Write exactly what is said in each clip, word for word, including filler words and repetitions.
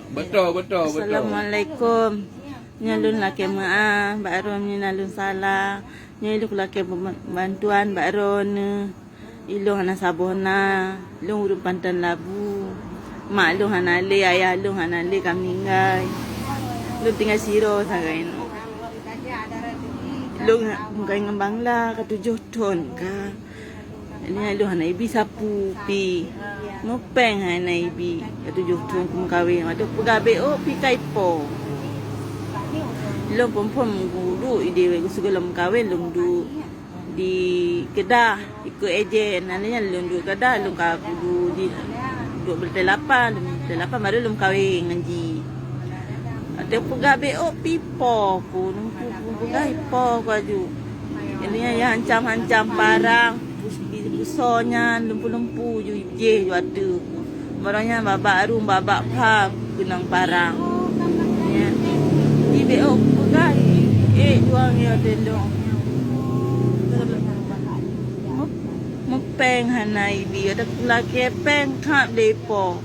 Betul, betul, betul. Assalamualaikum. Nyoe lôn lakée meu'ah bak droeneuh, nyoe na lôn salah. Nyoe lôn lakée bantuan bak droeneuh. Ilôn hana saboh na, lôn ureuëng Panton Labu. Mak lôn hana lé, ayah lôn hana lé, ka meuninggai. Lôn tinggai sidroe sagai nyoe. Lôn meukawen ngon Bangla ka tujoh thon ka. Nyan lôn hana ibi sapeue pi. Mupeng hana ibi ka tujoh thon kumeukawen. Watée peugah B O pi ka ipo. Lôn phon-phon geuduek idéh wée, sigohlom meukawen lôn duek di keudah ikot ejen. Nyan lôn duek keudah, lôn ka kudu di duek beutelapan, lôn beutelapan baru lôn meukawen ngon jih. Watée peugah B O pi ipo ku, lôn peugah ipo ku aju. Nyan nyang hancam-hancam parang, bus-, bus-, busoe nyan lumpu-lumpu ju jih ju ateueh. Barang nyan babah rueng, babah pha keunong parang. Nyan. Di B O peugah, eh, juang ya delong. Mup-, mupeng hana ibi, ada pula kepeng kap lepo.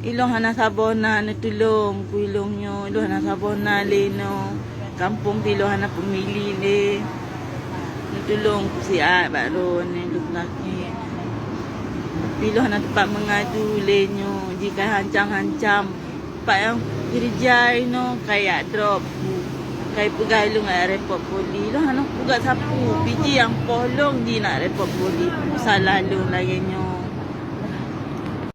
Ilôn hana saboh na neutulông ku ilôn nyoe, ilôn hana saboh na lé nyoe. Kampông pih ilôn hana peumili lé. Neutulông ku siat bak droeneuh lôn lakée. Pih ilôn hana teumpat meungaju lé nyoe, jih ka hancam-hancam. Pat nyang keureuja inoe ka jak drop ku. Ka ipeugah ilôn jak repot poli. Ilôn hana peugah sapeue, pih jih nyang poh lôn jih nak repot poli. Peue salah lôn lagée nyoe?